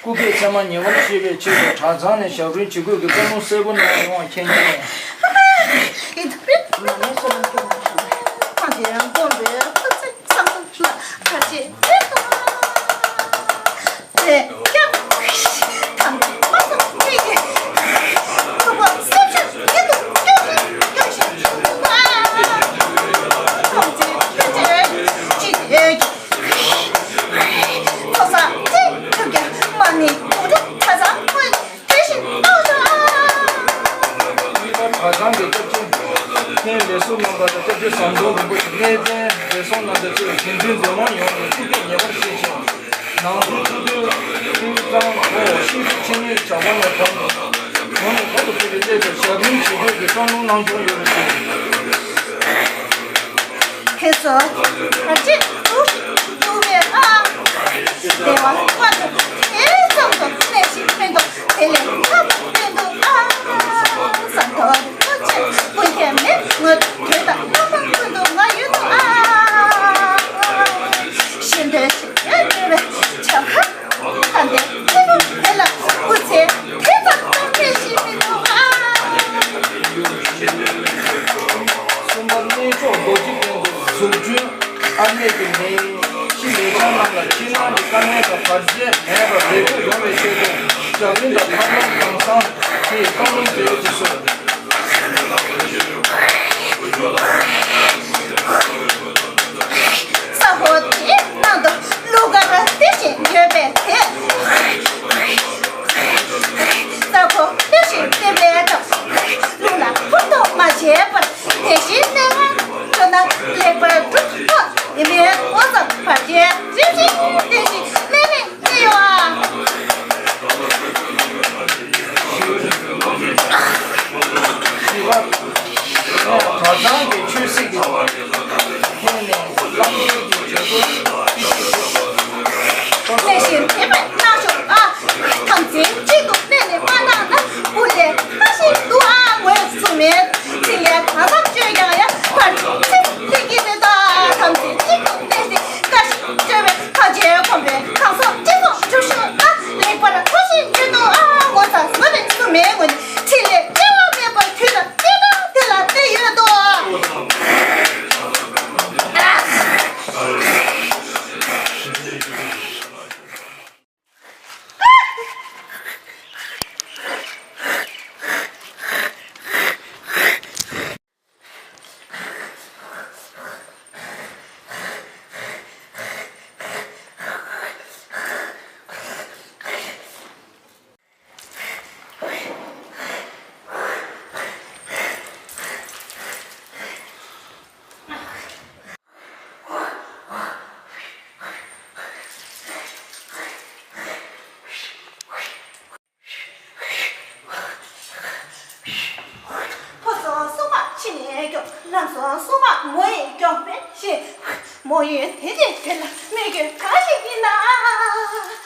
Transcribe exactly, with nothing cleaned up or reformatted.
སྐུ་སྐྱེ་ཚད་མ་ཉེ་བར་བཤད་པའི་ཆེད་དུ་གྲྭ་ཚང་ནས་ཞབས་རིམ་བྱེད་སྒོས་ཀྱི་བཀའ་ལུང་གསལ་པོ་གནང་བ་ཡོང་བ་མཁྱེན་མཁྱེན། གཉིས་པ་གྲྭ་ཚང་གི་སྐྱབས་རྗེ་མཁན་ལས་ཟུར་རྣམ་པ་དང་སྐྱབས་རྗེ་ཟམ་གདོང་རིན་པོ་ཆེ་གནས་བརྟན་བགྲེས་སོང་རྣམ་པ་བཅས་དགེ་འདུན་འདུས་མང་ཡོངས་ཀྱི་སྐུ་སྐྱེ་ཉེ་བར་བཤད་ཅིང་། ནང་ཁུལ་ཐུགས་འདུན་ཐུགས་གཙང་ཐོག་ཤིན་ཏུ་ཆེ་ནས་ཇག་པ་ནས་བབས་ནས་གོང་ནས་གོང་དུ་འཕེལ་བའི་སླད་དུ་ཞབས་རིམ་བྱེད་དགོས་ཀྱི་བཀའ་ལུང་གནང་སྐྱོང་ཡོད་པ་ཞུ། ཁྱེད་ཚོ་ད་ཅི་འདུག་འདུག་པས་ཨ། བདེ་བ་དཔལ་དུ་དེ་ཙམ་དུ་གནས་ཤིང་མི་འདུག་དེ་ལས་ཁྱབ་པ་མི་འདུག་ཨ། ཟམ་གདོང་རིན་པོ་ཆེ་ཀུན་མཁྱེན་མེད་ངོ་དོན་དང་བླ་མ་ཀུན་ཏུ་ང་ཡོད་དོ་ཨ། ཤེས་འདོད་ཤེས་འདོད་བའི་བྱ་བ། ད་ལྟའི་སྐྱེ་བོ་དེ་ལ་སྐུ་ཚེ་དེ་ཙམ་དུ་གནས་ཤིང་མི་འདུག་ཨ། གསུམ་པ་གནས་མཆོག་རྡོ་རྗེ་གདན་དུ་གཟུགས་སྒྲོན་ཨ་མྱེས་ཀྱི་མེ་ཤི་ལས་བྱང་རྣམས་ལ་ཕྱི་ནང་གི་དཀའ་ངལ་དང་བར་ཆད་མེད་པར་བདེ་སྐྱོང་ཡོང་བའི་ཆེད་དུ་ཞབས་རིམ་དང་ཐབས་ལམ་གང་བཟང་དེ་བཀའ་ལུང་མཛད་ཡོད་ཅེས་གསུངས། ས་འོག་དེའི་ནང་དུ་གླུ་གར་དེ་བཞིན་ཡོད་པས་དེ། ས་འོག་དེ་བཞིན་དེ་བས་ཀྱང་གླུ་ལ་ཕུར་དུ་མ་བྱས་པར་དེ་བཞིན་གནས་ངན་བཅོས་ན་ལེགས་པར་གྲུབ་ཐོག་ཉི་མའི་འོད་ཙམ་བར་ཆད་རིམ་བཞིན་དེ་བཞིན་གནས་རིང་གནས་ཡོད་ཨ། བཞི་པ། གྲྭ་ཚང་གི་ཆོས་སྲིད་ཀྱི་ཐད་ནས་བླ་མའི་གི་བྱེད་སྒོ་ཀི་ཤི་ཞུ། ལེགས་ཤིང་དེ་བས་གནང་ཤོག་ཨ། ཐམས་ཅད་གཅིག་ཏུ་གནས་ནས་མ་གནང་ན་སྐུ་ལས་ཐར་ཞིག་འདུག་ཨ། ངོས་སུ་མེད་ཚིག་ལས་གང་བཏང་བཅོས་ཀྱང་ཡང་ཕར་ཚུར་ལེགས་ཀྱི་མེད་ད། ཐམས་ཅད་གཅིག་ཏུ་གནས་ཏེ་བཀའ་བཞིན་བཅོས་པའི་ཐག་བཅད་གོམས་པའི་གང་སོགས་ཅི་སོགས་བཅུ་བཞི་ལ་ལེགས་པར་མཐོང་ཞིང་ཡོད་དོ་ཨ། ངོ་ཚ་ཟོ་བའི་སུ་མེད་ངོ་ནི་ཕྲིན་ལས་སྐྱེ་བ་མེད་པར་དུས་དང་དེ་དང་དེ་ལ་གནས་ཡོད་དོ། ཕོ་སོང་སོང་མ་ཕྱི་ནས་སྐྱོང་། ནམ་སོང་སོང་མ་མོ་ཡིས་སྐྱོང་པའི་ཤེས། མོ་ཡིས་དེ་རྗེས་དེ་ལ་མི་དགོས་གང་ཞིག་ཡིན་ན།